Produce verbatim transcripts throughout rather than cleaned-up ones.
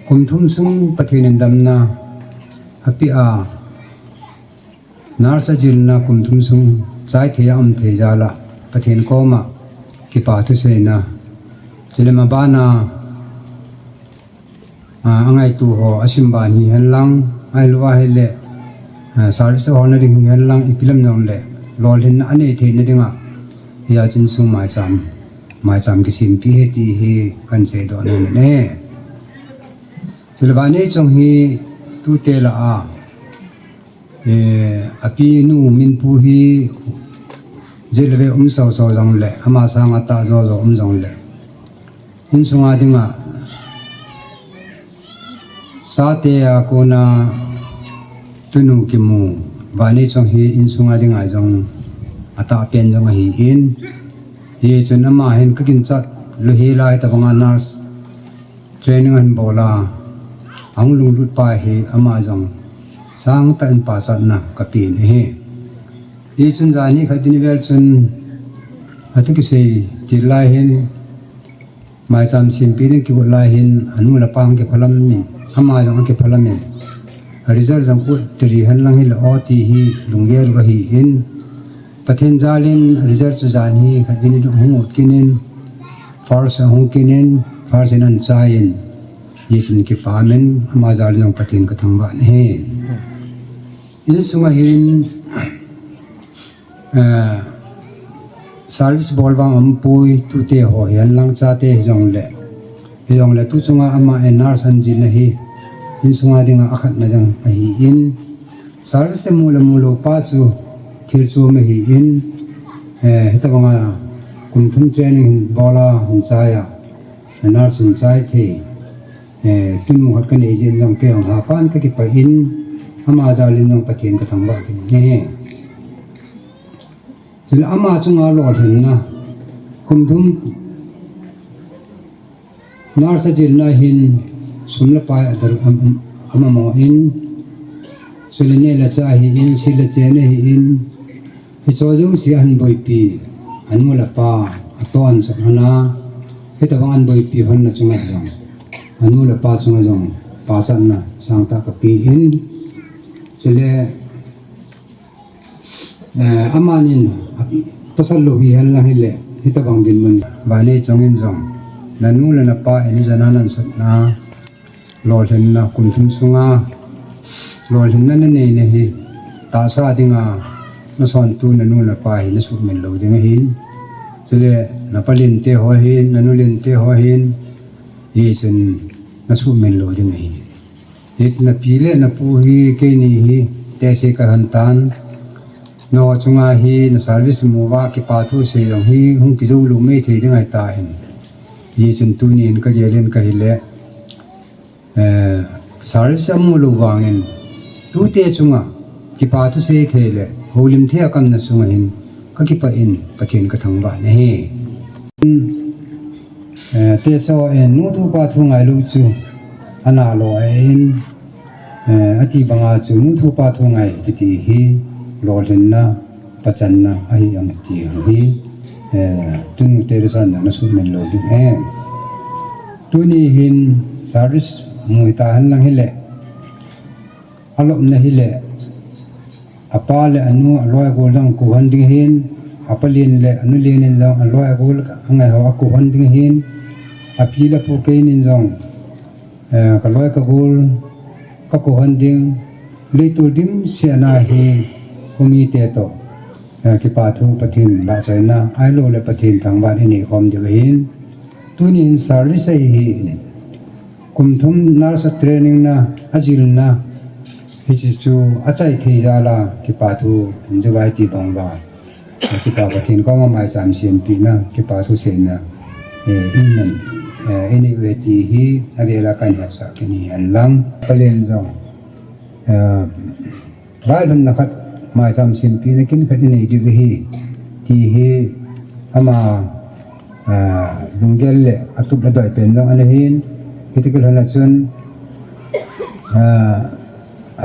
Kum thum sung Pathen in damna apeh a, nurse ajilna kum thum sung chai thei a um thei jal a Pathen koma kipa thu seina. Chule mabana, a, angaito ho asim ban hihen lang, ahilou ahile, a, service ho na ding hihen lang, ipi lam jong le lolhinna anei theina dinga, hia chun sung maicham, maicham kisempeh e ti hi kahin seidoh nom e. Chule Vaneichong hi tute lah a, eh, apinu Minpu hi jeh le ve um soso jong le, ama sanga tah jojo um jong le, insunga dinga chate a kona tunu kimu Vaneichong hi insunga dinga jong atahpen jong ahin, hichun ama hin kaginchat lou hel a hitabanga nurse training ahin bol a, ahung lunglut pa hi ama jong sangtah in pachatna kapen ahi. Hichun jan hi khat ni vel chun athu kisei til lai hin, maicham sempeh ding kigot lai hin, anu le apa hung kiphalam in, ama jong akiphalam in, result jong ut tiri hen lang hile O T hi lunggel u ahin, Pathen jal in result chu jan hi khat ni hung ut kit in, first ahung kit in, first in ahin chai in, hichun kipa umin, ama jal in jong Pathen kathangvah in ahi. Insunga hin, eh, service bol vang umpoi, tute ho hihen lang chate hijongle, hijongle tu chunga ama nurse ahin jilna hi insunga dinga akhatna jong ahin, service mu le mu lou pa chu thil chom ahin, eh, hitabanga kum thum training hin bol a hin chai a, nurse hin chai thei, eh, tunu khat kanei jeh in jong kei jong hapan kakipah in, ama jal in jong Pathen kathangvah kit in ahi. Chule ama chunga lolhinna, kum thum nurse ajilna hin sum le pai adar am, am, amamo in, chule neh le chah ahin, sil le chen ahin, hicho jouse ahin boipi, anu le apa atoh ahin sot hon a, hitabang ahin boipi honna chunga jong, anu le apa chunga jong pachatna sangtah kapen, chule, eh, amanin atahsan lou hihen lang hile, hitabang dinmun, Vaneichong in jong nanu le napa in jana nahin sotna, lolhinna kum thum sunga lolhinna nanei nahi, tahsa dinga nasontu nanu napa hi nasuhmil lou ding ahin, chule napa lente ho hin, nanu lente ho hin, hichun nasuhmil lou ding ahi. Hichun napi le napu hi keini hi tehse kahin tan, nangho chunga hi na service mu uva kipa thu sei jong hi hung kijou lou mei thei ding ahitan, hichun tunin kagel in kahile, eh, service amu lou vangin tute chunga kipa thu sei thei le houlim thei a kaumna sunga hin kakipah in Pathen kathangvah in ahi. Eh, tehse in nu thu pa thu ngailou chu ana lou ahin, eh, ati banga chu nu thu pa thu ngai kiti hi lolhinna, pachatna ahi jong ti hi, eh, tunu te le san jong nasuhmil lou ding ahi. Tuni hin service mu hitahen lang hile, alopna hile, apa le anu aloi agol jong akou hon ding ahin, apa len le anu len in jong aloi agol angai ho akou hon ding ahin, api le apu keinin jong, eh, kaloi kagol kakou hon ding, leitol dimset a hi, kum mite toh, eh, kipa thu Pathen vahchoina, ahilou le Pathen thangvah in inei khom diu ahin, tunin service ahi in, kum thum nurse training na, ajilna, hiche chu achai thei jal a, kipa thu in jovai ti bang uva, kipa Pathen koma maicham sempeh na, kipa thu seina, eh, amen, eh, inei uve ti hi, avel a kahin hetsah kit in ahi lang. Palen jong, eh, Vailhunna khat, maicham sempeh na kin khat inei diu ahi, ti hi ama, ah, lunggel le atup le adoi pen jong ana hin, hiti kilhon a chun, ah,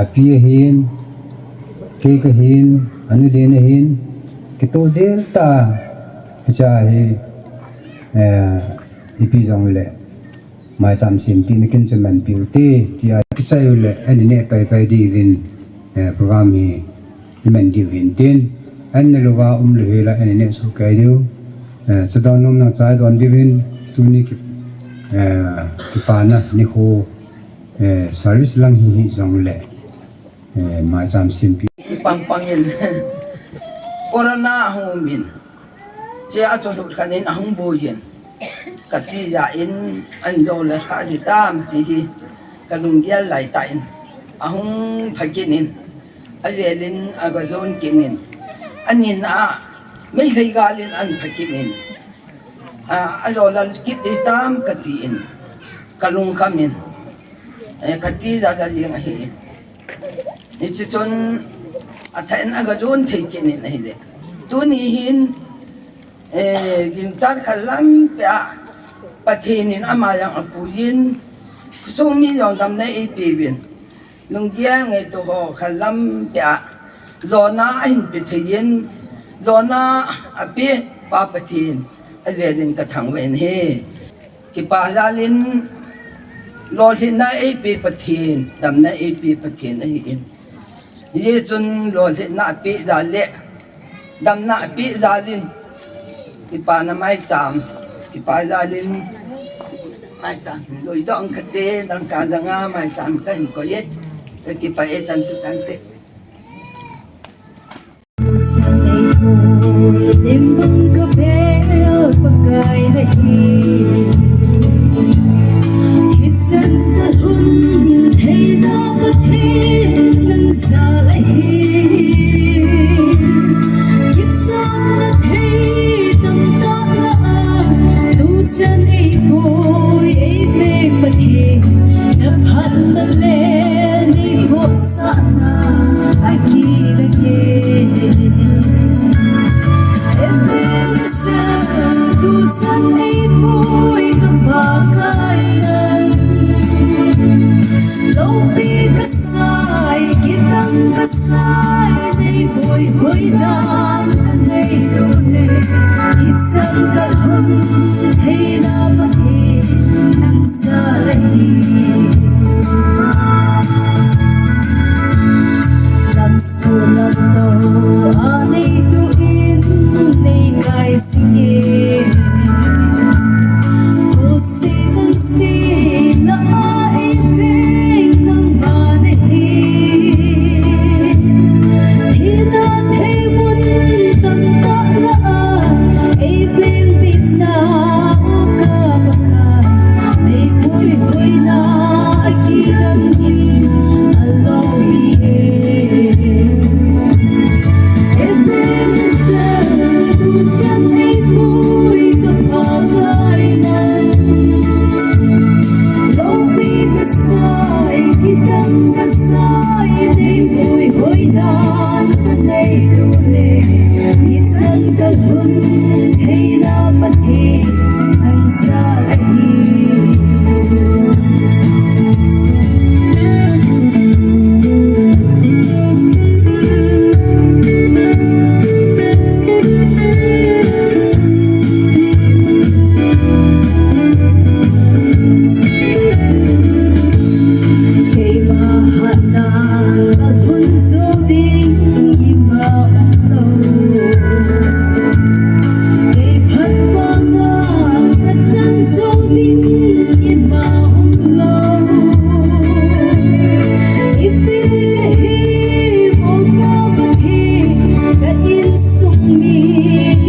api ahin, kei kahin, anu len ahin, kitoh del tah a, hiche hi, eh, ipi jong le, Maicham sempina kin chu manpeh ute, tia kichai uleh, ani neh paipai diuvin, eh, program hi, iman diu hintin, an neh louva um lou hela, ani neh soh kei diu, eh, chadon nom nang chai don diuvin, tuni ki, eh, kipana nikho, eh, service lang hi hijongleh, eh, maicham sempi. Pangpang in, Corona ahung umin, che a chun hut khat in ahung buiyin, kati jeh in, an jou le kha di tam ti hi, kalunggel laitah in, ahung pha kit in, avel in aga jon kit in, anin a, Meitei gal in an pha kit in, a, ajo lal kit di tam kati in, kalungkham in, eh, kati jaja jeng ahi in. Hiche chun athah in aga jon thei kit in ahile. Tuni hin, eh, ginchat khat lampi a Pathen in ama jong apuiyin, khosung mi jong damna eipeuvin, lunggel ngaito ho khat lampi a jona ahin pe thei in, jona ape Pa Pathen avel in kathangvah in ahi. Kipa jal in, lolhinna eipe Pathen, damna eipe Pathen ahi in. Hijeh chun lolhinna apeh jal le, damna apeh jal in, kipana maicham, kipa jal in, maicham, loi dong kate, dangka danga, maicham kahin koi e, kakipah e chan chu tante. Chan eipoi eipeh Pathen, naphatna le neikhohsahna akilangin. Ebenezer, tuchan eipoi ka Pakai nang. Loupi kasai, kitang kasai, neipoi hoidan kanei lou ne. Ichan kalhun theina Pathen nang jal ahi. Lamsuh lamtou a neituh in neikai jing e. Kholse tangse lah a eiveng nangma nahi. Thina thei mun tamtah lah a eiveng bitna, o ka Pakai, neipoi hoina akilangin aloupi e. Ebenezer, tuchan eipoi ka Pakai nang. Loupi kasai, kitang kasai, neipoi hoidan kanei lou ne. Ichan kalhun theina Pathen nang jal ahi. Keima hatna kalhun jou ding ima umlou. Kei phat vanga kachan jou ding ima umlou. Ipi kahi mo ka Pathen, ka insung mi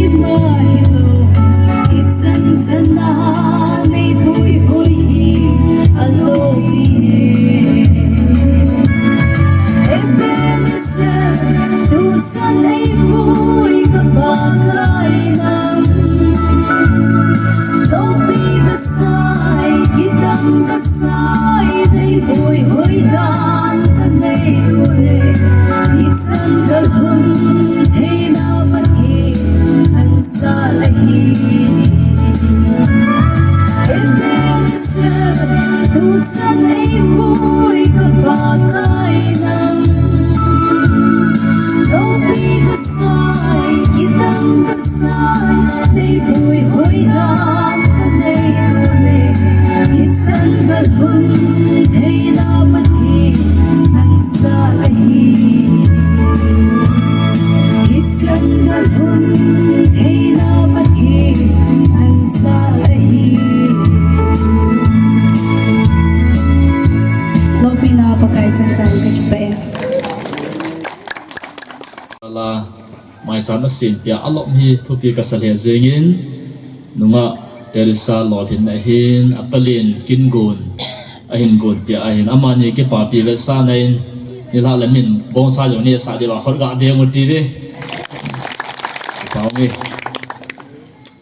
ima hilou. Ichan chan a neipoi hoi hi aloupi e. Ebenezer, tuchan eipoi ka Pakai nang. Loupi kasai, kitang kasai, neipoi hoidan kanei lou ne. Ichan kalhun theina Pathen nang jal ahi. Ebenezer, tuchan eipoi ka Pakai nang. Loupi kasai, kitang kasai, neipoi hoidan kanei lou ne. Ichan Sala, maicham asinpia alom hi thupi kasa lheh jengin, nungah Teresa lolhinna hin, apalen kingon, ahin gonpia ahin, amani kipapi vetsahna in, nilhah le min bongsa jong nehsah diuva khut gah beng u tive. Kipa ume.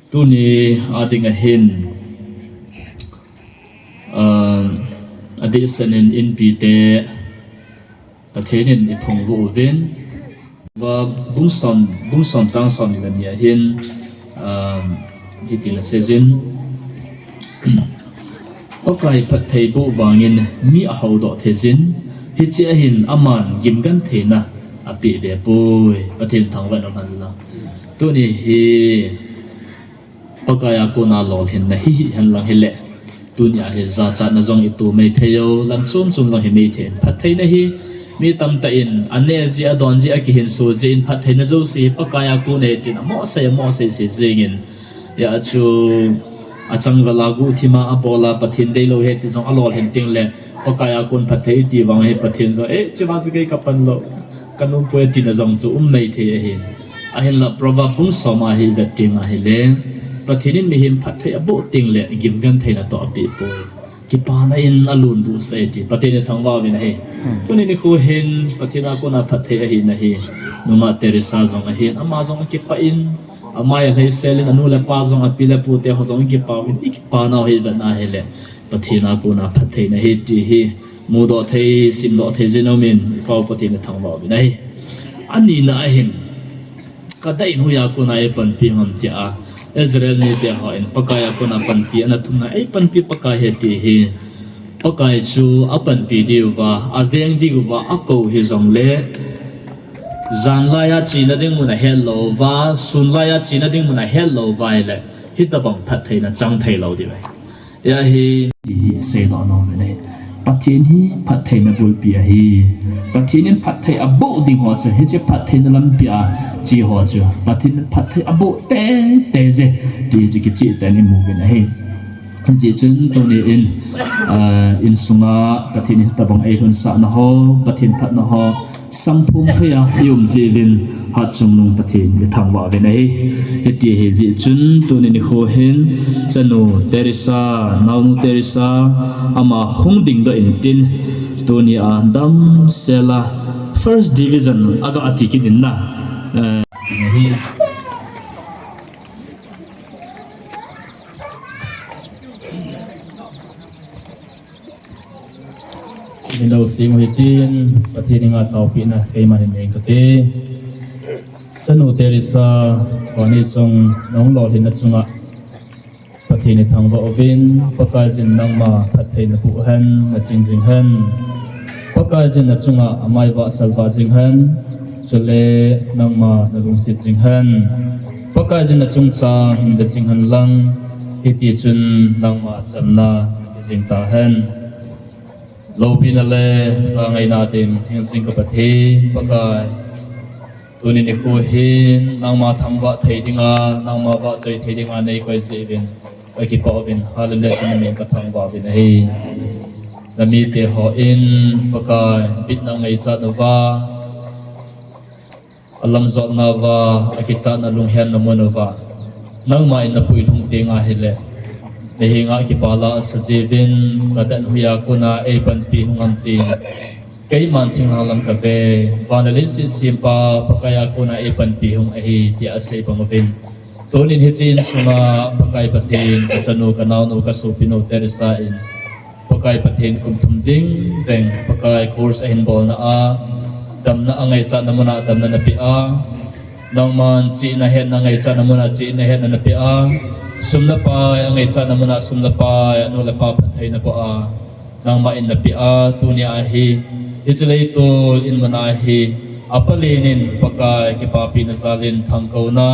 Tuni a ding ahin, um, adehset in inpite, Pathen in iphungvuh uvin, va bung som, bung som chang somni le ni ahin, um, hiti la seijin. Pakai phattheiboh vangin mi ahoudoh theijin, hiche ahin aman gimgentheina apeh bepoi, Pathen thangvah in umhen lang. Tuni hi Pakai a kona lolhinna hi hihen lang hile, tunia hi jachatna jong ito mei thei u, lam chom chom jong hi mei thei in, phattheina hi mi tamtah in aneh jeh, adon jeh, akihinso jeh in, phattheina jouse hi Pakai a kona ahi tin amohsai, amohsai sei jengin, hijeh chun achangval a guhthim a abol a Pathen deilou ahi ti jong alolhin tengle, Pakai a kon phatthei iti vang hi Pathen jong, eh, hiche vang chu kei kapan lou, kanom poi tina jong chu um mei thei ahin. Ahinla Proverb bung som a hi vet teng ahile, Pathen in mihem phatthei aboh tengle gimgentheina toh apeh poi, kipana in alunbuhsah e ti Pathen ithangvah uvin ahi. Tuni nikho hin Pathen a kona phatthei ahina hi nungah Teresa jong ahin, ama jong akipah in, amai alheisel in, anu le apa jong, api le pute ho jong akipah uvin, ikipanau hi vetna hile, Pathen a kona phattheina ahi ti hi mudoh thei, simdoh thei jin aumin, i Pau Pathen ithangvah uvin ahi. Anina ahin, kadah in hoiya kona eipanpi ham tia Israel mite hon Pakai a kona panpi ana thumna, eipanpi Pakai ahi ti hi, Pakai chu apanpi diuva, aveng diuva akou hijongle, janlai a chena ding mun ahet louva, sunlai a chena ding mun ahet louva ahile, hitobang phattheina chang thei lou diu ahi. Hia hi, ti hi seidoh nom uvin ahi. Pathen hi phattheina bulpi ahi. Pathen in phatthei aboh ding ho chu, hiche phattheina lampi a che ho chu, Pathen in phatthei aboh teitei je, ti chu kicheh tah in imu uvin ahi. Hijeh chun tuni in, ah, insunga Pathen in hitobang eilhunsahna ho, Pathen phatna ho, samphong thei a i um jeh uvin, Hatchungnung Pathen ithangvah uvin ahi. Hiti ahi jeh chun tuni nikho hin, chanu Teresa, naonu Teresa, ama hung dingdoh intin, tunia damsel a First Division aga ati kit in na, eh, ahi. Nilou sing u hitin, Pathen henga taopehna keiman hin nei kate. Chanu Teresa, vannoi chung nahung lolhinna chunga Pathen ithangvah uvin, Pakaiyin nangma phattheina boh hen, naching jing hen. Pakaiyin nachunga amai vahsal vah jing hen, chule nangma nalungset jing hen. Pakaiyin nachungchang hin ve jing hen lang, hitichun nangma chamna nape jing tahen. Loupina le jangaina ding hingjing ka Pathen Pakai. Tuni nikho hin nangma thangvah thei dinga, nangma vahchoi thei dinga neikoi jeh uvin, kakipah uvin, hallelujah, namin kathangvah uvin ahi. Namite hon Pakai, bitna angaichat nauva, alamjot nauva, akichatna lunghem namu nauva, nangma in napuilhung teng ahile, nahenga kipah la asa jiuvin, kadah in hoiya kona eipanpi hung ham tin, keiman thinglhang lam kave, van le leiset sempa Pakai a kona eipanpi hung ahi tia asei bang uvin, tunin hiche insunga Pakai Pathen, kachanu kanaonu kasopinu Teresa in Pakai Pathen kum thum ding veng Pakai course ahin bolna a, damna angaichatna muna damna napeh a, nangman chihna hetna angaichatna muna chihna hetna napeh a, sum le pai angaichatna muna sum le pai, anu le apa phattheina boh a, nangma in napeh a, tunia hi, hiche leitol in muna hi, apalen in Pakai kipapina jalin thangkouna,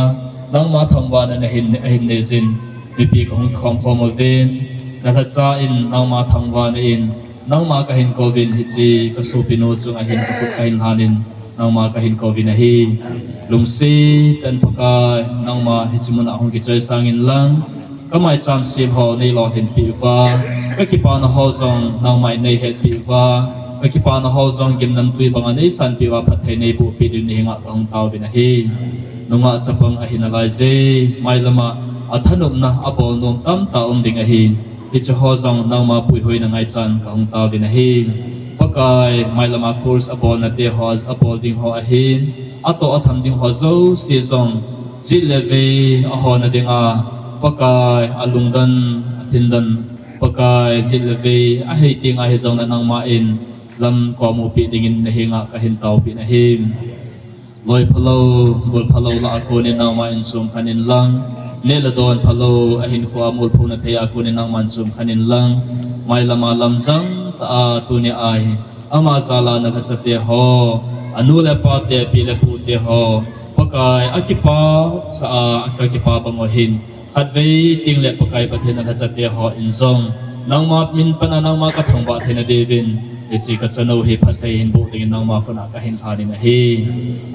nangma thangvahna ahin, ahin neijin, mipi kahung kikhom khom uvin, nalhacha in nangma thangvahna in, nangma kahin kouvin hiche kasopinu chunga hin kakhut kahin lhanin, nangma kahin kouvin ahi. Lungset tah in Pakai, nangma hiche muna hung kichoi sangin lang, kamaicham sem ho neilolhinpeh uva, kakipana ho jong nangma in neihetpeh uva, Kakipana ho jong gimnamtui banga neisanpeh uva phatthei neiboh peh diu nahenga kahung taovin ahi. Nungah chapang ahi nalai jeh, mailama athanopna abol nom tamtah um ding ahi. Hiche ho jong nangma puihoina ngaichan kahung taovin ahi. Pakai, mailama course abolna te ho, abol ding ho ahin, atoh atham ding ho jouse jong, jit le vei ahona dinga, Pakai, alungdon, athindan, Pakai, jit le vei ahei tenga hijongle nangma in lam komu peh dingin nahenga kahin taopeh nahi. Loi phalou, gol phalou lah a konin nangma in sumkhen inlang, neh le don phalou, ahinkhoa molphona thei a konin nangman sumkhen inlang, mailama lamjang tah a tunia hi, ama jala nalhacha te ho, anu le apa te, pi le pu te ho, Pakai, akipah sa a, kakipa bang u hin, khatvei tengle Pakai Pathen nalhacha te ho in jong, nangma min pana nangma kathangvah theina diuvin, hiche kachanu hi phatthei hin boh dingin nangma khut a kahin lhanin ahi.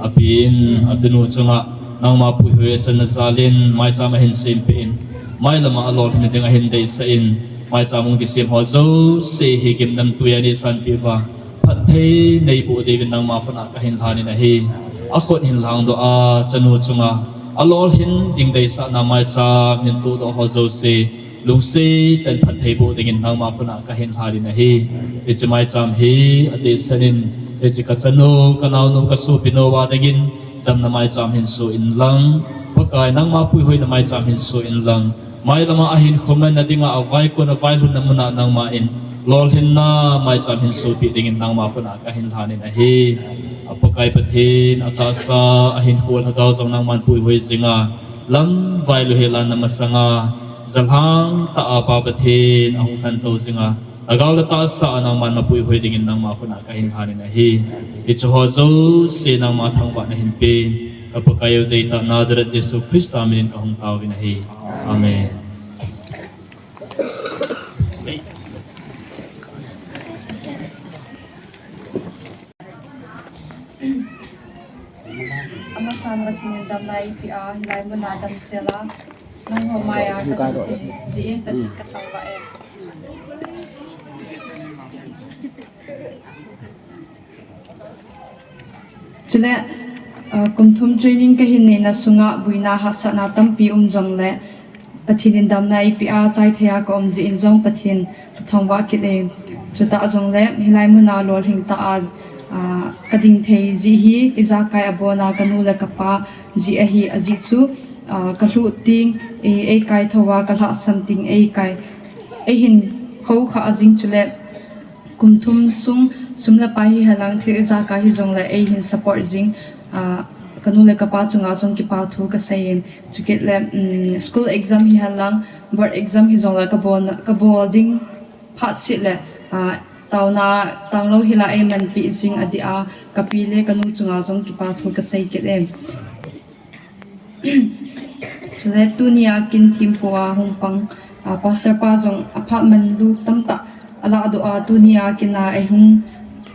Api in, atunu chunga, nangma puihoi achanna jalin, maicham ahin sempeh in, mailama alolhinna ding ahin deisah in, maicham hung kisem ho jouse hi gimnamtui a neisanpeh uva, phatthei neiboh diuvin nangma khut a kahin lhanin ahi. Akhut hin lhangdoh a, chanu chunga, alolhin ding deisahna maicham hin tohdoh ho jouse, lungset tah in phatthei boh dingin nangma khut a kahin lhanin ahi. Hiche maicham hi atehsan in, hiche kachanu, kanaonu, kasopinu a dingin, damna maicham hin soh inlang, Pakai nangma puihoina maicham hin soh inlang, mailama ahinkho manna dinga avaikon availhunna muna nangma in, lolhinna maicham hin sohpeh dingin nangma khut a kahin lhanin ahi. A Pakai Pathen, atahsa, ahinkho, lhagao jong nangman puihoi jinga, lamvai lou hilanna masanga, jalhang tah a Pa Pathen ahung khantou jinga, lhagao le tahsa a nangman mapuihoi dingin nangma khut a kahin lhanin ahi. Hiche ho jouse nangma thangvahna hinpen, ka Pakai u deitah Nazareth Jesu Christa minin kahung taovin ahi. Amen. Amasan Pathen in damna eipeh a, hilai muna damsel a nangho maiya kadamna jeh in Pathen kathangvah e. Chule, ah, kum thum training kahin neina sunga boina hahsatna tampi um jongle, Pathen in damna eipeh a, chai thei a kaum jeh in jong Pathen kathangvah kit e. Chutah jongle, hilai muna lolhing tah a, ah, kading thei jeh hi, ijakai abona kanu le kapa jeh ahi, ajeh chu, ah, kalhuh teng, ei, eikaithou a, kalhahsam teng, eikai, eihin khoukhah jing chule, kum thum sung, sum le pai hihenlang, thil ijakai hijongle eihin support jing, ah, kanu le kapa chunga jong kipa thu kasei e. Chukit le, um, school exam hihenlang, board exam hijongle kabol, kabol ding phat seh le, ah, taona, taona lou hila eimanpeh jing adeh a, kapi le kanu chunga jong kipa thu kasei kit e. Chule tunia kin thempu a hung pang, ah, pastor pa jong aphat manlu tamtah alahdoh a, tunia kin a eihung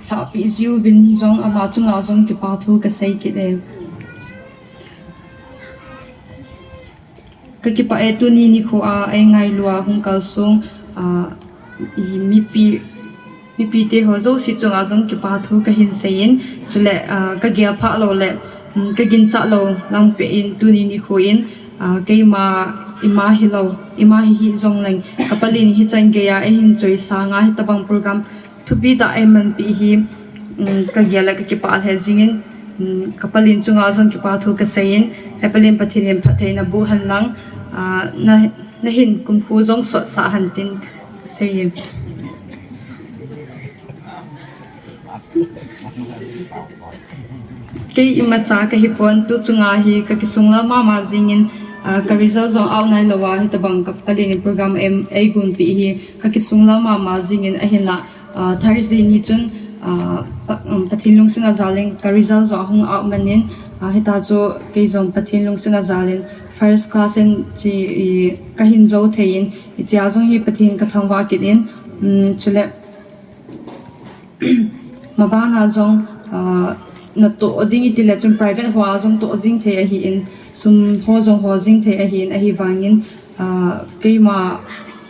lhahpeh jiuvin jong ama chunga jong kipa thu kasei kit e. Kakipah e, tuni nikho a eingailu a hung kalsong, ah, i mipi, mipite ho jouse chunga jong kipa thu kahin seiyin, chule, ah, kagel phah lou le, um, kaginchat lou lang peh in tuni nikho in, ah, keima ima hilou, ima hihih jongleng, kapalin hichan geiya eihin choi sanga hitobang program thupi tah eimanpeh hi, um, kagel le kakipah lheh jingin, um, kapalin chunga jong kipa thu kaseiyin, hepalin Pathen in phattheina boh henlang, ah, na, nahin kumkhu jong sotsah hen tin kaseiyin. Kei imacha kahipon, tuchunga hi kakisunglam mama jingin, ah, ka result jong out nailouva, hitobang kapalin in program em, eigonpeh hi kakisunglam mama jingin ahinla, ah, Thursday ni chun, ah, Pa-, um, Pathen lungset a jalin ka result jong ahung out manin, ah, hita chu kei jong Pathen lungset a jalin first class in chi, i, kahin jou theiyin, hichea jong hi Pathen kathangvah kit in, um, chule, mabana jong, ah, natoh ding itile chun private hoa jong toh jing thei ahin, sum ho jong hol jing thei ahin, ahivangin, ah, keima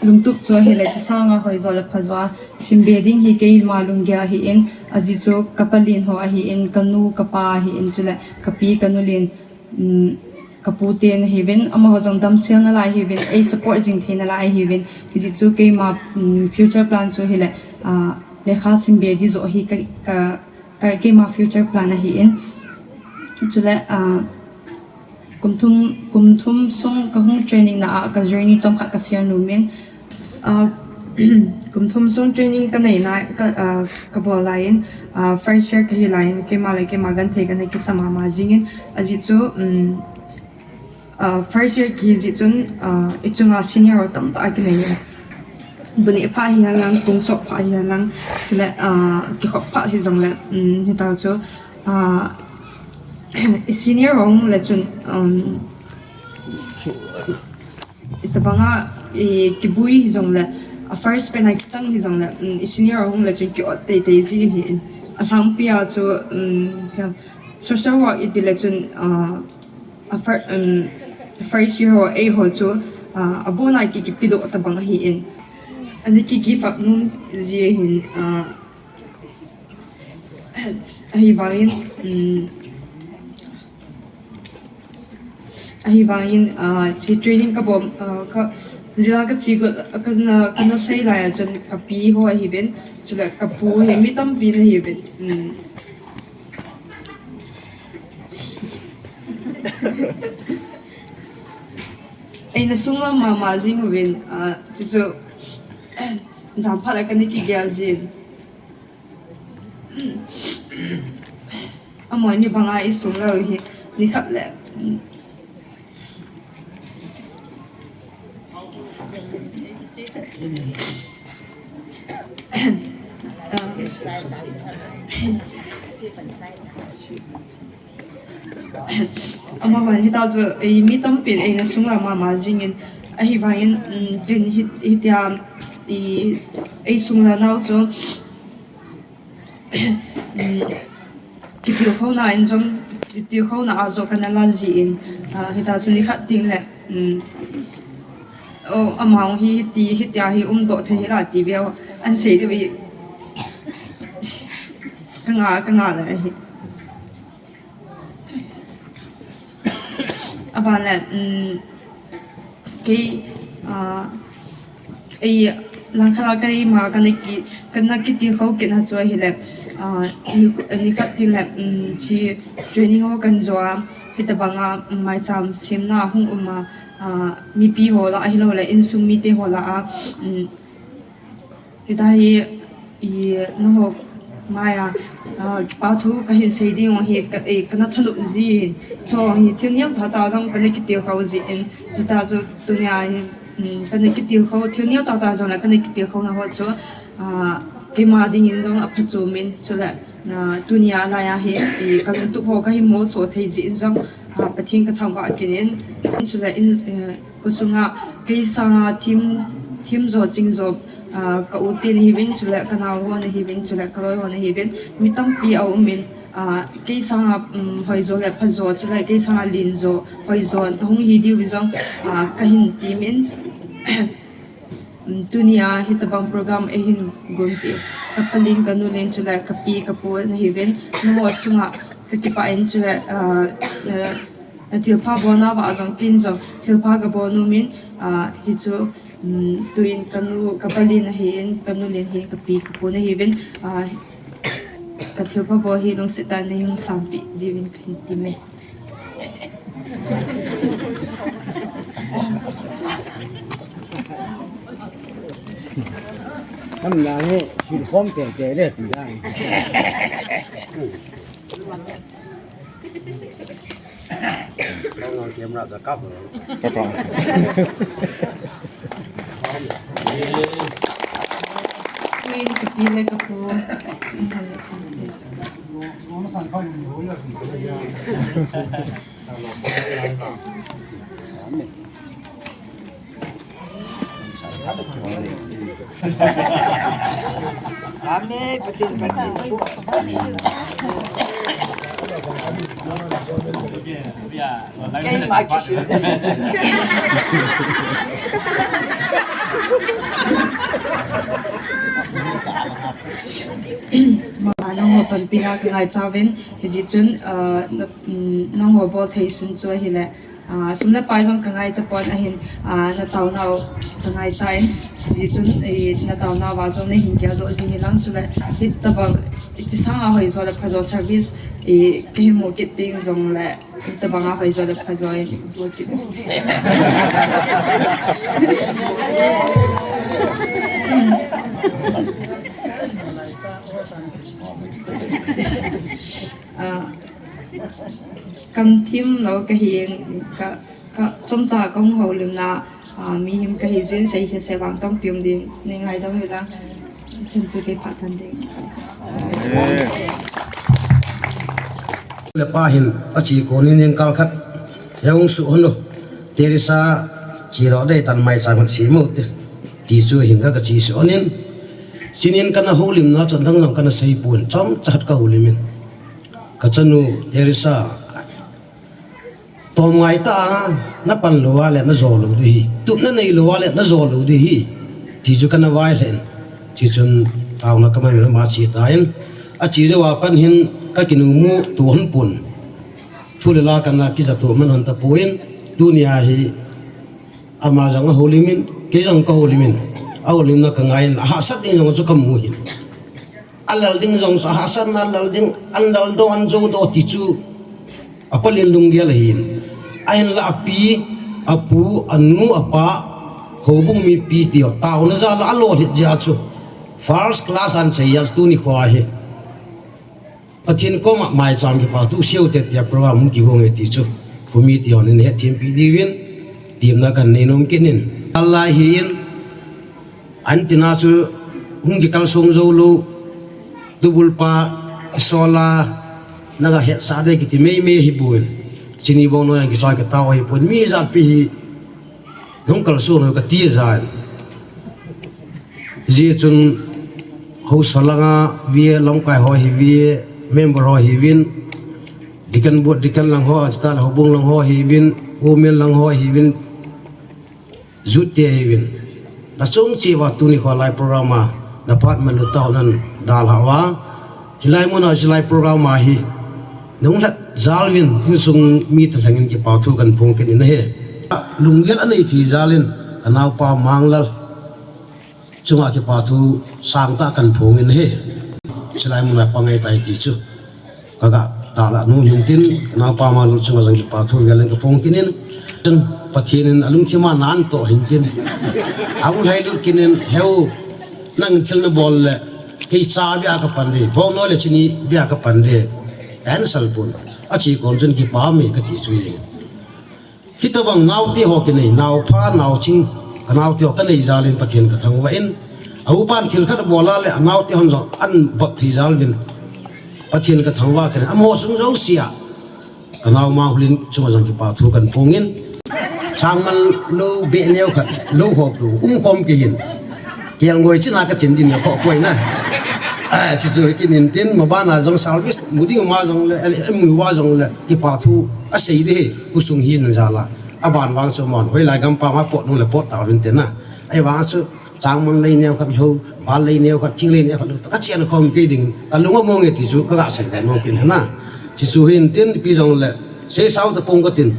Lungtup chu ahile, chusanga hoijo le phajo a simbe ding hi keima lunggel ahin, ajeh chu kapalen ho ahin, kanu, kapa ahin, chule kapi, kanu len, um, kapu te ahiuvin, amaho jong damsel nalai ahiuvin, ei support jing thei nalai ahiuvin, hijeh chu keima, um, future plan chu ahile, ah, lekha simbe ding joh hi ka, ka, ka, keima future plan ahin. Chule, ah, kum thum, kum thum sung kahung training na a ka journey chomkhat ka share nom in. Ah, kum thum sung training ka nei na, ka, ah, ka bol lai in, ah, first year kahi lai in, keima le keima genthei kana kisa mama jing in, ajeh chu, um, ah, first year kihi jeh chun, ah, i chunga senior ho tamtah kinei e. Bu neh pha hihen lang, kong sop pha hihen lang, chule, ah, kikhop pha hijongle, um, hitia chu, ah, i senior ho hung le chun, um, itobanga, i kibui hijongle, a first pen a kichang hijongle, um, i senior ho hung le chun ki-ot teitei ji ahin. Alhangpi a chu, um, social work iti le chun, ah, a fir-, um, first year ho, eiho chu, ah, abona ki, kipedoh tobang ahin. Ana ki, ki give up nom ji ahin, ah, ahivangin, um, ahivangin, ah, hiche training ka bol, ah, ka, jila ka che got, kana, kana sei lai a chun kapi ho ahiuvin, chule kapu hi mi tampi ana hiuvin. Um, Eina sunglam mama jing uvin, ah, chuchu, jam phat le kana kigel jin. Amani banga i sunglam hi, nikhat le. Amavang hitia chu, ei mi tampin eina sunglam mama jingin, ahivangin, um, tin hi, hitia, i, ei sunglam nau chu, um, kitilkhouna in jong, kitilkhouna a jong kana la jin, ah, hitia chu nikhat teng le, um, oh, amavang hi, hiti, hitia hi umdoh thei hila ti veu, ahin sei diu hi, ka nga, ka nga le hi. Aban le, um, kei, ah, ei, langkhat a keima kana ki, kana kitilkhou kit na chu ahile, ah, ni, nikhat teng le, um, hiche training ho kana jo a, hitabanga, um, maicham semna hung um a, ah, mipi ho lah a, ahilou le, insung mite ho lah a, um, Hitia hi, i, nangho maiya, ah, kipa thu kahin sei ding hi ka, i, kana thanop jin. Chu hi thil neocha cha jong kana kitilkhou jin. Hitia chu tunia hi, um, kana kitilkhou, thil neocha cha jong le kana kitilkhouna ho chu, ah, keima dingin jong aphachom in. Chule, ah, tunia laiya hi, i, ka lungtup ho kahin molso thei jin jong, ah, Pathen kathangvah kit in. Chule in, eh, Khosunga, kei sanga thim, thim jo, ching jo, ah, ka u te nahiuvin, chule ka nao ho nahiuvin, chule ka loi ho nahiuvin, mi tampi aum in, ah, kei sanga, um, hoijo le phajo, chule kei sanga lenjo, hoijo, hung hi diu jong, ah, kahin temin, um, tunia hitabang program eihin gonpeh, ka palen, ka nulen, chule ka pi, ka pu nahiuvin, nangho chunga ka kipah in, chule, ah, ah, Na thilpha bolna uva jong ken jong thilpha kabol nomin, ah, hichu, um, tuin kanu, ka palen ahin, kanu len ahin, kapi, kapu nahiuvin, ah, ka thilpha bol hi lungset tah in neihin sanpeh diuvin kahin temin. Tam na hi, thil khom te te le ti dan. Camera ka kap. Ka kap. Queen, ka pi le ka pu. Amen. Pathen, Pathen. Keima kisil. Mama, nangho panpina kangaichauvin, hijeh chun, ah, na, um, nangho bol thei sun chu ahile, ah, sum le pai jong kangaicha pon ahin, ah, nataonau kangaicha in, hijeh chun, eh, nataonau va jong nahin geldoh jing hilang chule, hitobang, hiche sanga hoijo le phajo service, eh, kahin mu kit ding jongle, Tabang a hoijo le phajo in bol kit. Ah, kamthim lou kahi, ka, ka, chomcha kahung houlimna, Ah, mihem kahi jeh in seikhen se vang tampi um ding, nei ngaidam uvin lang. Chun chu kei phat tan ding. Le pa hin ache kon in jingkah khat, "He hung suhon o, Teresa, che lou ding tan, maicham hung sem ute," ti chu hin ka, kache suhon in. Chun in kana houlimna chan dang dang kana seipon, chomcha khat kahoulim in, "Kachanu Teresa, tomngai tah a napan lou a le najo lou ding ahi. Tupna neilou a le najo lou ding ahi," ti chu kana vailheh in. Chuchun taona kaman in ama che tan. Ache jou a pat hin kakinu mu to hon pon. Thu le la kana kija to man hon tapon. Tunia hi ama jong ahoulim in, kei jong kahoulim in. Ahoulimna kangai in, ahahsat ding jong chu kamu hin. Alal ding jong chu ahahsatna alal ding, an lal doh, an jou doh ti chu apalin lunggel ahin. Ahinla api, apu, anu, apa, houbung mipi ti ho, taona jal a alolhit jeh a chu first class ahin sei a chu tuni kho hi. Pathen koma maicham kipa thu seiu te tia program hung kigong e ti chu, khomi ti hon in hethem pi diuvin, temna kanei nom kit in. Alai hi in, Antina chu hung kikalsong jou lou, tubul pa, sola, naga hetsah ding kiti meimei hi bou in. Chini bong noi a kichoi kitao hi pon, mi japi hi hung kalsong lou kati jeh in. Hijeh chun haosa langa ve, lamkai ho hi ve, member ho hi uvin, deacon board, deacon lang ho, achutah le houbung lang ho hi uvin, women lang ho hi uvin, Jute hi uvin. Nachung cheh uva tuni kho lai program a, naphat manlu tah nan dalha uva. Hilai mun a hilai program a hi nahung lhat jal uvin, insung mi thalheng in kipa thu kahin phong kit in ahi. Lunggel anei thei jal in kanaopa Manglal chunga kipa thu sangtah kahin phong in ahi. Hilai mun a pang ahitai ti chu. Kaga dalha nom hintin, kanaopa Manglal chunga jong kipa thu vel in kaphong kit in, chun Pathen in alungthim a nan toh hintin. Ahung lhailut kit in, heu, nang thil nabol le, kei cha bia kapan ding, bong noi le chini bia kapan ding, answer pon, ache kon chun kipa me kati chu e. Hitobang naote ho kinei, naopha, naoching, kanaote ho kanei jal in Pathen kathangvah in, a upan thil khat abol a le, anaote hon jong ahin bol thei jal uvin, Pathen kathangvah kit in, amaho sung jouse a, kanao Manglal chunga jong kipa thu kahin phong in, changman lou beh neo khat, lou hop lou, um khom kei hin. Kelngoi china kachin ding na kho poi na. Ah, chuchu kit in tin, maban a jong service mu ding ma jong le, eh, mu uva jong le, kipa thu asei ding ahi, khosung hina jal a. Aban vang chu amahon, hoilai gampam a pot nung le pot tau hin tin na. Ahivang chu, changman lei neo khat lou, bal lei neo khat, thing lei neo khat lou, kachen khom kei ding, kalung among e ti chu, kaga sei le nom kit na. Chuchu hin tin, ipi jong le, seisao tapong katin.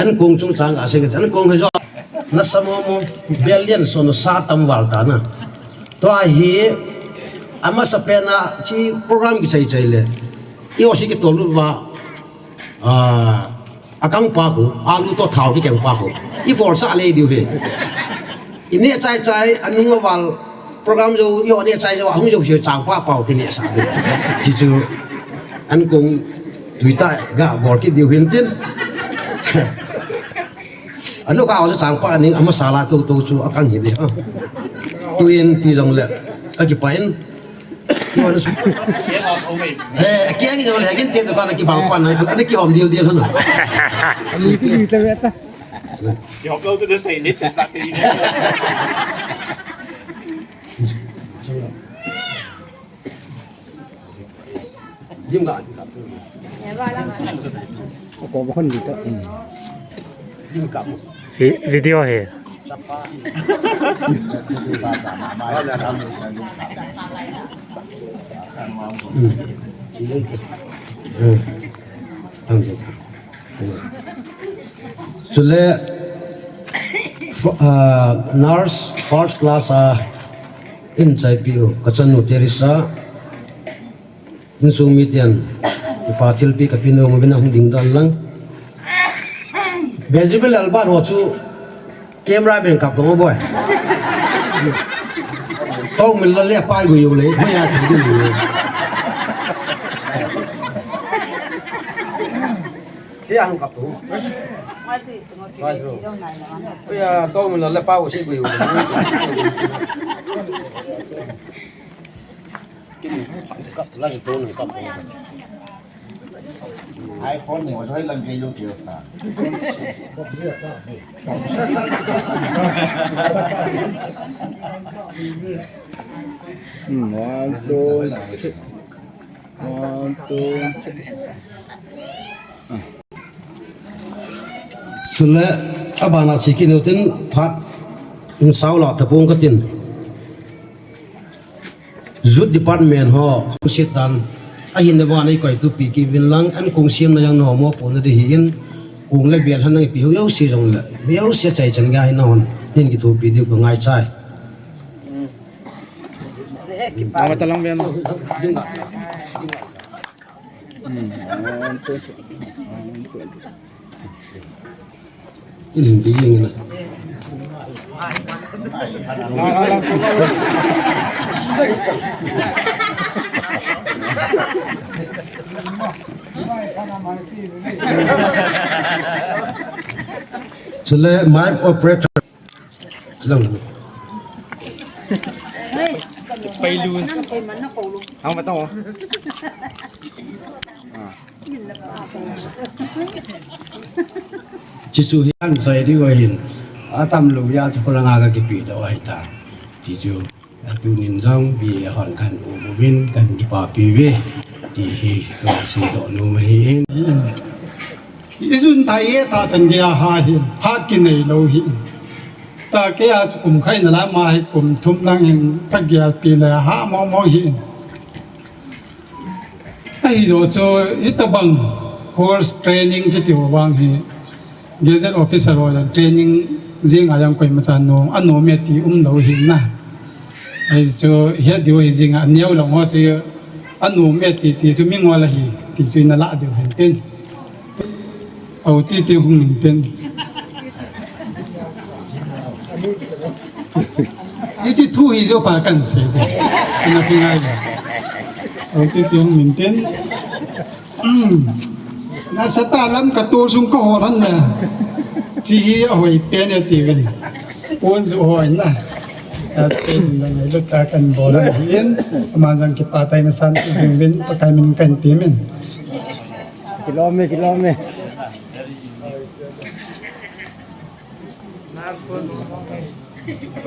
Ankong chungchang a sei kit, ankong hi jong nasa momo, bel lian son sa tam val ta na. Tua hi, amasapen a, hiche program kichai chai le, i o si kitol lut uva, ah, akang pa khu, alu toh thao kikeng pa khu, i bolsah le diu hi. I neh chai chai, anung aval, program jou, i o neh chai jou, ahung jou seh changpa pau kinehsah ding. Chuchu, ankong tuitah ga bol kit diu hin tin. Anu ka chu changpa ning amasa la tou tou chu akang hi ding. Tuin ipi jong le, akipah in. Eh, akiang jong le, akin te dukan akibang pan, ana kihom dil dil hon. Kihom lou tu de sei le, tu sa te. Dim ga. Ako ba kon dito. Dim ga mo. Vi-, video hi. Chule, f- ah, nurse first class a in chaipiu kachanu Teresa, insung miten ipa thilpi kapi nom uvin ahung ding dan lang. Benjamin Lalbat ho chu camera ben kap tong boy. Tong min lo le pai gu yu le, hoi a chu ding yu. Ke ang kap tu. Pai tu. Hoi a, tong min lo le pai u si gu yu. iPhone ni wa joi lang ke yo ke ta. Hmm, one, two, three. One, two. Chule, abana chi kit utin phat in sao la tapong katin. Youth Department ho, kusit dan, ahin na van ei koi tupi kivin lang, an kong siam na jang no mo pon na di hi in, kong le bial han nang pi ho yo si jong le, yo si chai chan ga hin na hon, nin kithupi diu ka ngai chai. Mama talang bian. Hmm. Chule mic operator. Lang. Pailu. Hang matang oh. Chuchu hi an sai di wa hin. Atam lu ya chu pulanga ka kipi da wa hita. Chuchu atunin jong bi hon kan u bu vin kan kipapi ve. Ti hi ka si do nu ma hi in. Ijun ta ye ta chan ge a ha hi. Phat kinei lo hi. Ta ke a chu kum khai na la ma hi kum thum lang hin ka gel pi le ha mo mo hi. Ahi jo chu hitabang course training kiti ho vang hi gazette officer ho jong training jing a jong koima cha nom, anom e ti um lo hi na. Ahi chu hi diu hi jing a neo lo ho chu anom e ti ti chu mi ngol ahi ti chu na la diu hin tin. Au ti ti hung min tin. Hiche thu hi jo pa kan sei de. Na pi ngai ba. Au ti ti hung min tin. Um. Na sa ta lam ka tu sung ka ho ran le. Chi hi a hoi pen e ti vin. Pon ju hoi na. Ta pen na ngai lo ta kan bol hin. Ama jang kipa tai na san ti vin pa kai min kan ti min. Kilom e, kilom e.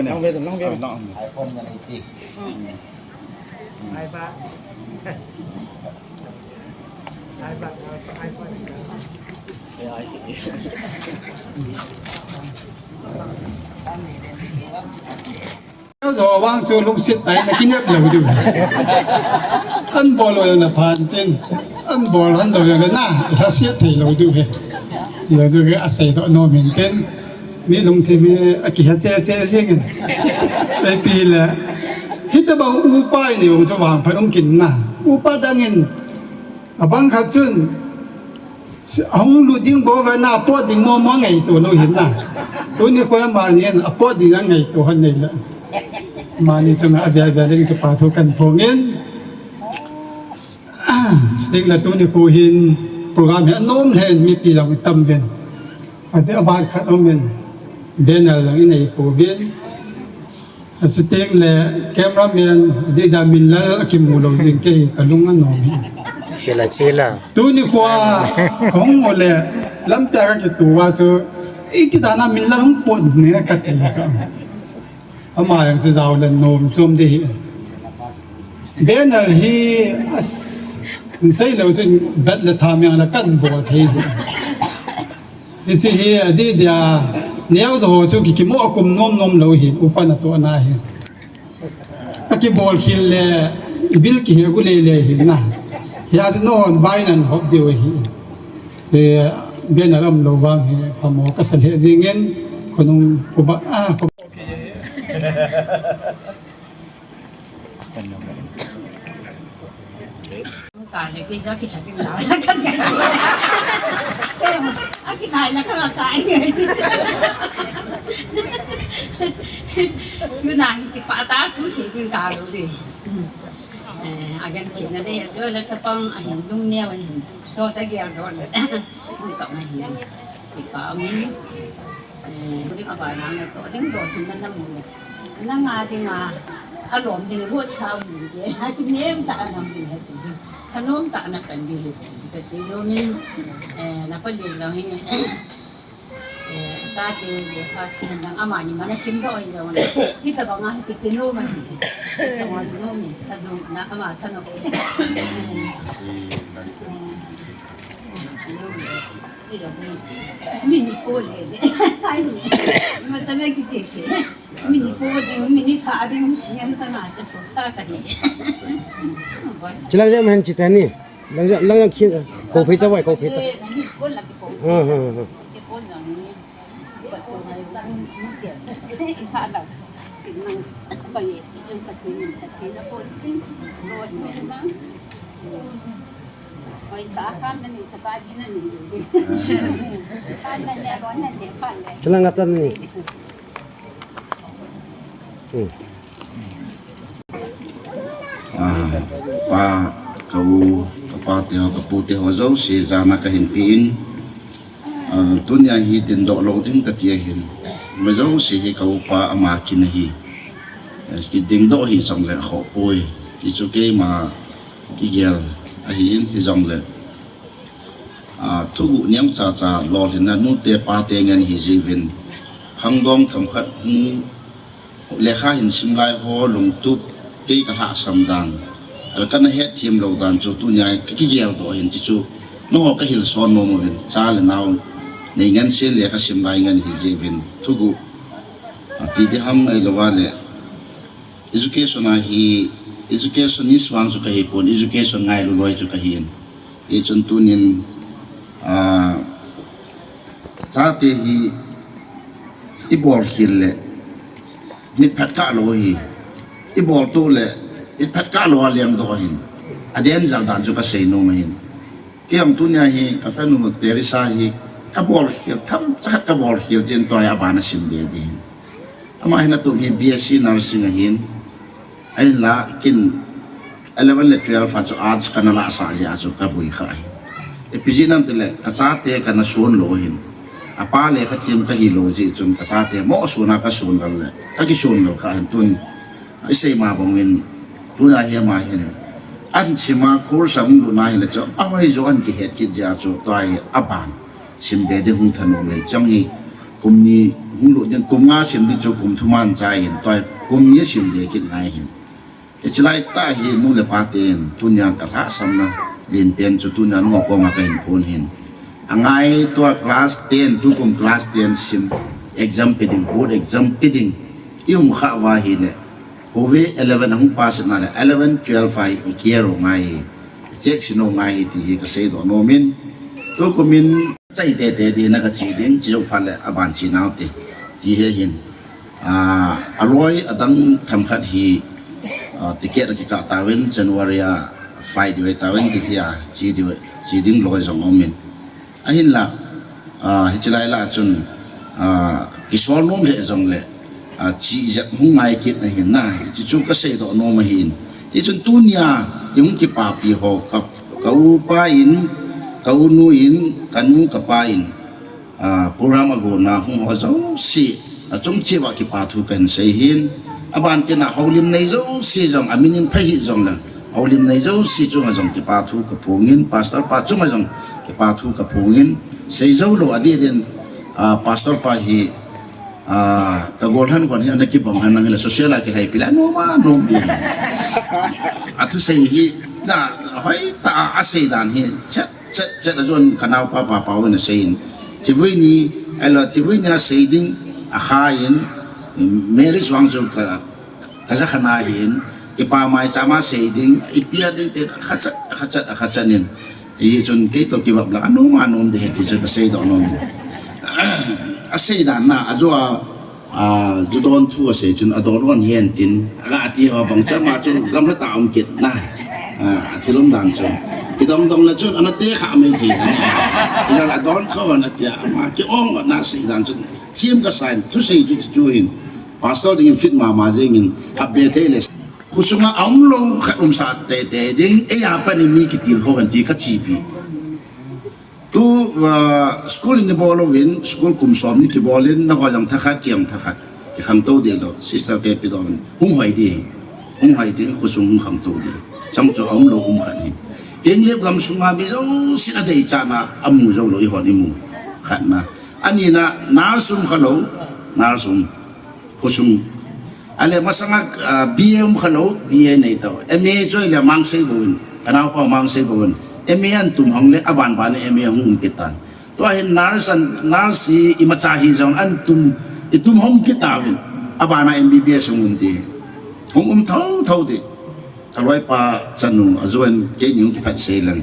Long way, long way. Jou vang chu lungset tah in na kinep lou diu. An bol lou jong na phan tin. An bol han lou jong na, lhaset thei lou diu ahi. Lou diu ahi, asei doh nom in tin. Mi lungthim hi akihe che che jing in. Ipi le. Hitabang upa i nei u chu vangphat um kit na. Upa dang in. Abang khat chun. Ahung lut ding bou ve na, apot ding mo mo ngaito lou hin na. Tuni kho amani in apot ding angaito hon nei le. Amani chunga avel vel in kipa thu kan phong in. Stick la tuni kho hin program hi anom lheh in mipi jong tam uvin. Ati aban khat um in banner jong inei pouvin. Achuteng le cameraman, dida Minlal akimu lou jing kei kalung anom hi. Chila, chila. Tuni kho a kahung u le lampi a kakitu uva chu, iti dan a Minlal hung pot ne kati chu. Ama jong chu jao le nom chom ding ahi. Banner hi as, in sei lou chu bat le tham jong le kan bol thei hi. Hiche hi adih dia Neo jo ho chu ki kimo kum nom nom lo hi, upa na to na hi. A kibol khil le, bil ki he gu le le hi na. Hia chu non bai nan hop diu hi. Se, ben alam lo bang hi, pamo ka sa le jingin, konung ko ba, ah, ko Ka le ke ja ki sa ting la. Ka ka. A ki kai la ka kai. Tu na hi ki pa ta tu si ki ka lo de. Eh, a gan ki na de so la sa pang a hin lung ne wa hin. So sa ki a do le. Ka ma hin. Ti pa mi. Eh, ding a ba na na to, ding do sin na na mu. Na nga ding a, a lom ding, bu sa mu ding. Ha ti nem ta a nam ding ha ti. Ka nom ta na kan ding ha ti. Ka si lo min, eh, na pa le lo hi. Eh, sa ti le pa si na ama ni ma na sim do i lo na. Kita ba nga ha ti ti no ma. Ka wa no mi, ka do na ama ka no. Chilang jam han chitani. Lang jam, lang jam khin, ko phei ta wai, ko phei ta. Ha, ha, ha. Chilang atan ni. Hmm. Ah, pa, ka u, ka pa te ho, ka pu te ho jouse, jana ka hin pe in. Ah, tunia hi dingdoh lou ding ka ti ahin. Ma jouse hi ka upa ama kin ahi. Eh, ki dingdoh hi jong le kho poi. Ti chu keima kigel ahi in hi jong le. Ah, thuguh niam cha cha lolhinna nute pate ngen hi jiuvin. Khangdong themkhat hung lekha hin sim lai ho lungtup kei ka lhahsam dan. Al kana hetthem lou dan chu tunia ka kigel doh hin ti chu. Nangho ka hilson nom uvin. Cha le nao nei ngen sen lekha sim lai ngen hi jiuvin. Thuguh. Ah, ti ding ham ahilou le. Education a hi, educationist vang chu ka hi pon, education ngailu loi chu ka hi in. Hichun tunin, ah, chate hi i bol khel le, mit phat kah lou hi, i bol to le, mit phat kah lou a leng doh hin. A den jal dan chu ka sei nom ahin. Kei jong tunia hi, ka chanu Teresa hi, ka bol khel, themcha khat ka bol khel jin tua a ban a sim be ding. Ama hin atum hi B S C nursing ahin, ahinla kin eleven le twelve a chu arts kana lahsah jeh a chu ka boi kha ahi. Ipi jeh ham itile ka chate kana son lou ahin. Apa lekha them ka hi lou jeh chun ka chate mo son a ka son lal le, ka kison lal kha ahin tun. I sei ma bang in, tuna hi ama hin. An sima course a hung lut na hile chu, ahoi jo an kihet kit jeh a chu, tua hi aban. Sim be ding hung thanom in, chang hi, kum ni hung lut ding, kum nga sim ding chu, kum thum a chai in, tua hi kum ni sim be kit ngai hin. Hiche lai tah hi, nu le pa ten, tunia ka lhahsamna, len pen chu, tunia nangho koma ka hin phon hin. Angai tua class ten, tukum class ten sim, exam pe ding, board exam pe ding, i um kha uva hile, Covid eleven ahung pass na le, eleven, twelve a i care u ngai, i check sin u ngai ti hi ka seidoh nom in. Tukum in chai tete ding na ka che ding, che jou phat le aban che nau te. Ti hi hin. Ah, aloi adang themkhat hi, ah, ticket akikah tauvin, January a flight ding ahi tauvin, Delhi a che ding, che ding loi jong um in. Ahinla, ah, hiche lai lah a chun, ah, kisol nom lheh jongle, ah, che jep hung ngai kit ahin na, hiche chu ka seidoh nom ahin. Hichun tunia, i hung kipapi ho, ka, ka upa in, ka unu in, ka nu ka pa in, ah, program a gona hung ho jouse, achung cheh uva kipa thu kahin sei hin. Aban kit a houlim nei jouse jong, amin in phai hih jongle, houlim nei jouse chunga jong kipa thu ka phong in, pastor pa chunga jong kipa thu ka phong in, sei jou lou adeh din, ah, pastor pa hi, ah, ka gollhang kon hi ana kibang hen lang hile social a kilhaipi le, anom anom ding. Athusei hi, na, hoitah a asei dan hi, chet, chet, chet a jon ka naopa pa pa u in asei in. Chivui ni, Ahilou, thivui nia sei ding, akha in, marriage vang chu ka, kaja khan ahin, kipa maicham a sei ding, ipi a ding te, akha chat, akha chat, akha chat in. Hijeh chun kei toh kivop lang, anom, anom ding ahi ti chu kasei doh nom in. Asei dan na, ajo a, a, ju don thu asei chun, adon on hen tin, aga ti ho bang chu, ama chu gamla tah a um kit na. A, athil um dan chu. Kidong dong le chun, ana te kha mai thei na. Ijan adon kha ana tia, ama kiong na sei dan chun. Thim kasa in, thusei chu chu hin. Pastor dingin fit mama jengin, abe thei le. Khosunga aum lou khat umsah teitei ding, eia pat in mi kitilkhou hen ti kachepi. Tu, ah, school in ibol uvin, school kum som ni kibol in, nangho jong thakhat, kei jong thakhat. Kikhangtou ding lou, sister kei pi dong, hung hoi ding, hung hoi ding, khosung hung khangtou ding. Chang chu aum lou um khat hi. English gam sunga mi jousen adeichat na, amu jou lou, eihon imu khat na. Ani na, nurse um kha lou, nurse um. Khosung. Ahile masanga, ah, B A um kha lou, B A nei tau. M A chu ahile Mangsei bou in. Kanaopa Mangsei bou in. M A ahin tum hong le, aban ban in M A hung um kit tan. Tua hin nurse an, nurse hi imacha hijong ahin tum, itum hong kit tauvin. Aban a M B B S hung um ding. Hung um thotho ding. Kaloipa chanu, ajo in keini hung kiphat sei leng.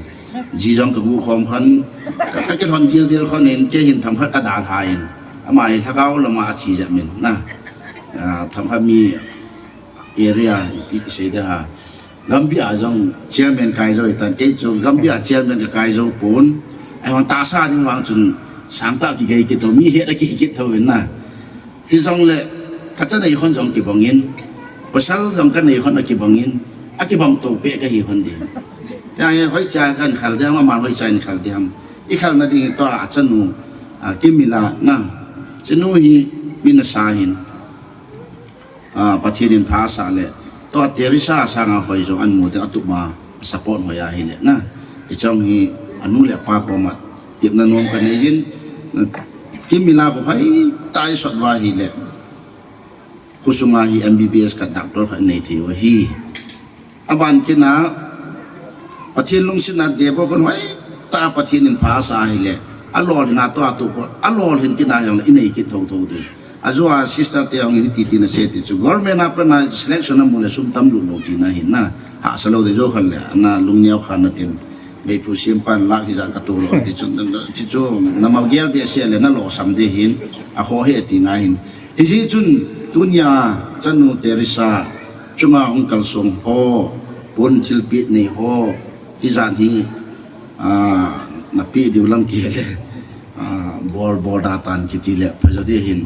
Ji jong kagu khom khon, ka, kakilhon gil gil khon in, kei hin themkhat kadalha in. Ama hi lhagao lama ache jep in, na. Ah, themkhat mi area, ipi ti sei ding ham. Gambih a jong chairman kai jou tan, kei chu Gambih a chairman kakai jou pon. Ahivang tahsa ding vang chun, sangtah kigei kit tho, mi het a kigei kit tho in na. Hijongle, kachanei hon jong kibang in, pasal jong kanei hon akibang in, akibang to peh kahi hon ding. Tia hi hoicha kahin khel ding ham, aman hoicha ahin khel ding ham. Ikhelna ding hi tua achanu, ah, Kimila na. Chanu hi mi nasa hin. Ah, Pathen in pha asah le. Tua Teresa sanga hoi jong ahin mu ding, atup ma support hoi ahile na. Hiche jong hi anu le apa koma tepna nom kanei in, Kimila kho hoitah a isot uva ahile, khosunga hi M B B S khat, doctor khat nei thei u ahi. Aban kit na, Pathen lungsetna deibo khun hoitah a Pathen in pha asah ahile, alolhin a tua tu kho, alolhin kit na jongle inei kit thotho ding. Ajo a sister te hung hiti tin asei ti chu, government a pat na selection amu le sum tam lut lou tina ahi na. Hahsa lou ding, jou khat le ana lungneo kha na tin. Meiphu sempan lakh hijat katoh lou ti chu, ti chu nama gel behseh le nalosam ding ahin, aho he tina ahin. Hijeh chun tunia chanu Teresa chunga hung kalsong ho, pon thilpeh nei ho, hijat hi, ah, napeh diu lam kihei le, ah, bol bol da tan kiti le phajo ding ahin.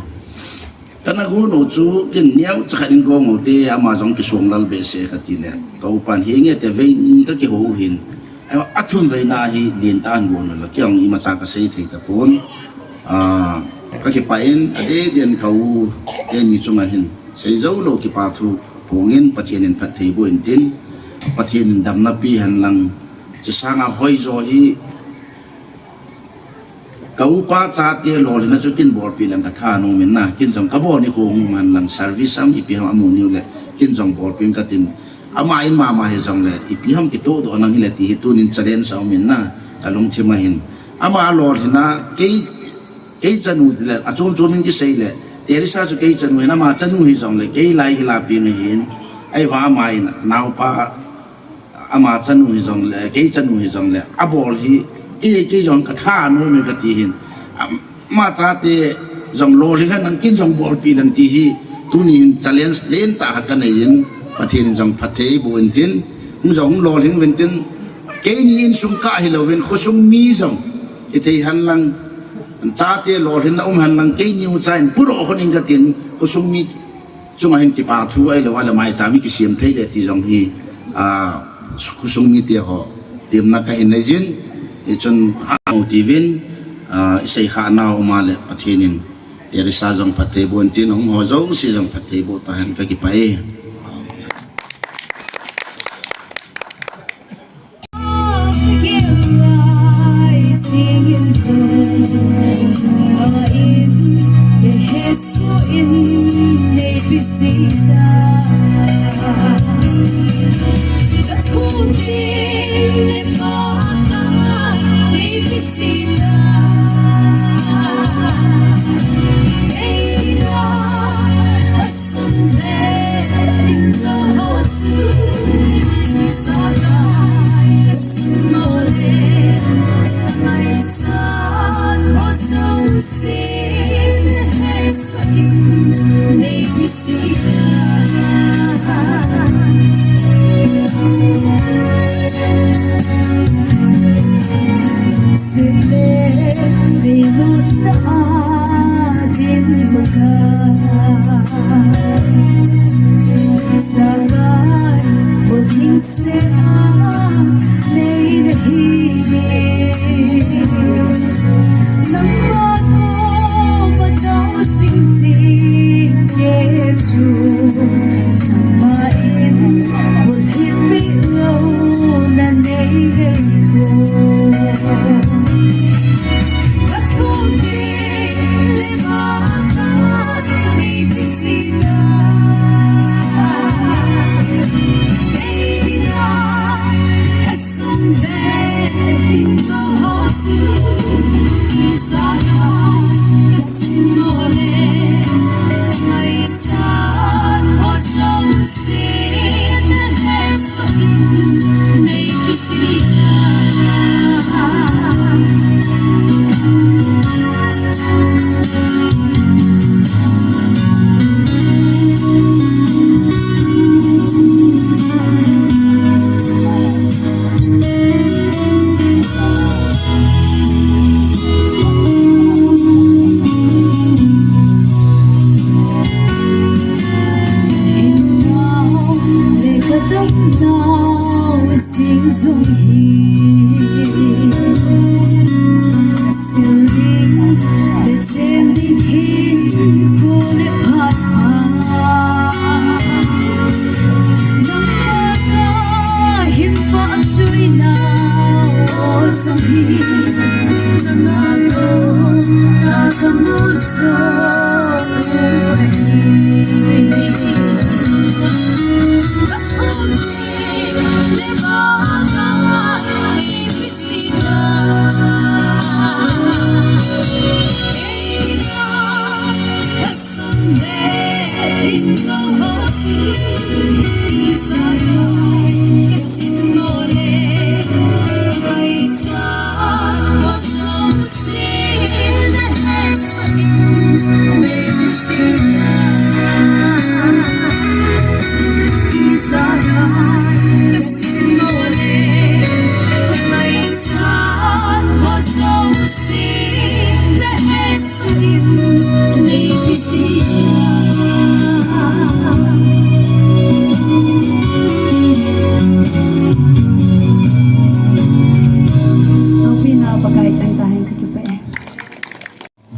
Kana gon u chu ken neocha khat in gong u te, ama jong kisong lal behseh kati le. Ka upan henge ti vei ni kakihou hin. Athum vei na hi lentah in gon u le, kei jong imacha kasei thei tapon. Ah, kakipah in, adeh deh in ka u teni chunga hin seijou lou kipa thu kaphong in, Pathen in phatthei boh in tin, Pathen in damna pe hen lang, hiche sanga hoijo hi, ka upa chate lolhinna chu ken bolpeh leng katha nom in na, ken jong kabol nikho hung hen lang, service ham ipi ham amu niu le, ken jong bolpeh ing katin, ama in mama hijongle, ipi ham kitohdoh nang hile ti hi tunin challenge aum in na, kalungthim a hin. Ama lolhinna, kei, kei chanu tile, achom chom in kisei le, Teresa chu kei chanu hin, ama chanu hijongle, kei lai hila peng ahin, ahivang ama in, naopa, ama chanu hijongle, kei chanu hijongle, abol hi, kei, kei jong katha nom e kati hin. Ama chate jong lolhing hen lang, ken jong bolpeh leng ti hi, tunin challenge lentah khat kanei in, Pathen in jong phatthei boh in tin, hung jong hung lolhing uvin tin, keini insung kah hilouvin, khosung mi jong hithei hen lang, chate lolhinna um hen lang, keini ucha in puidoh hon ing katin, khosung mi chunga hin kipa thu ahilou le maicham hi kisem thei le ti jong hi, ah, khosung mite ho temna kahin nei jin, hichun hamo tivin, ah, isei kha nau um a le Pathen in Teresa jong phatthei boh in tin, hung ho jouse jong phatthei boh tahen, kakipah e.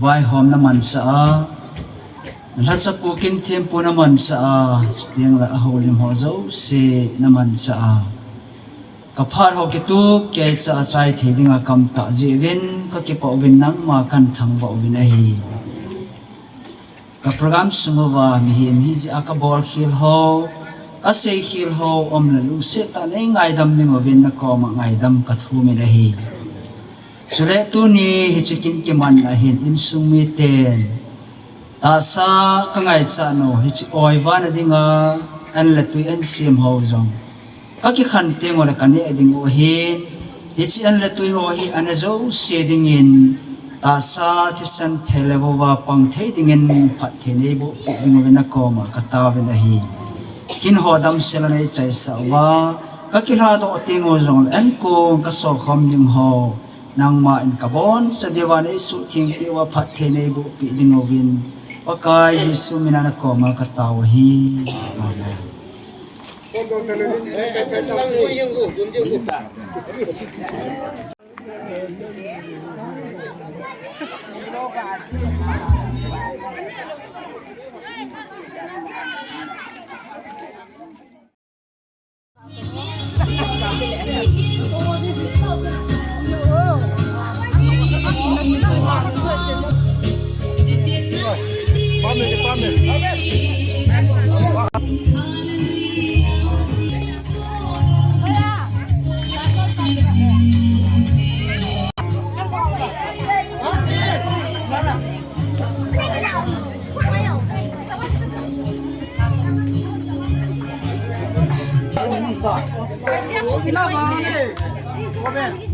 Vaihom na mansa a, lhacha pukin thempu na mansa a, chuteng le a houlim ho jouse na mansa a. Ka phat ho kitup keicha a chai thei dinga kamtah jeh uvin, ka kipah uvin nangma kan thangvah uvin ahi. Ka program sung uva mihem hijeh a ka bolkhel ho, ka seikhel ho um le lungset tah a nei ngaidam ding uvin na koma ngaidam ka thum in ahi. Chule tuni hiche kin kiman a hin insung miten tahsa ka ngaichat nau hiche oiva na dinga an le tui an sem ho jong ka kikhen teng ule ka neh ding u ahin, hiche an le tui ho hi ana jouse dingin tahsa thisan thei le vova pang thei dingin phatthei nei boh peh ding uvin na koma ka taovin ahi. Kin ho damsel a nei chaisah uva ka kilhadoh teng u jongle an kong ka sokhom ding ho nangma in ka boncha diuva nei suhtheng peh uva phatthei nei boh peh ding uvin Pakai Jesu mina na koma ka tao ahi. Amen.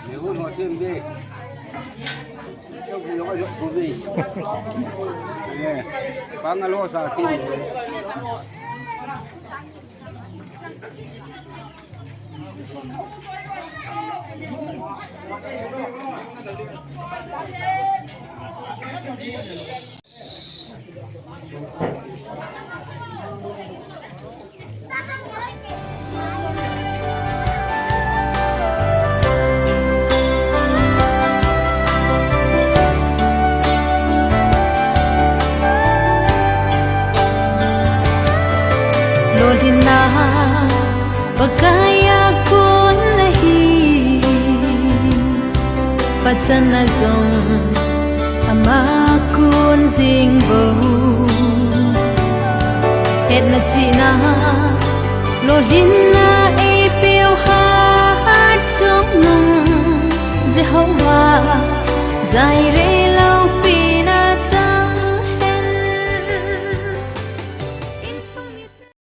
Mehun ho tem be. Chau bu yo yo bu be. Ye. Pang a lo sa tem. Lolhinna Pakai a kon ahi, pachatna jong ama kon jing bou. Hetna chihna, lolhinna eipeu hat jong nung, Jehovah Jireh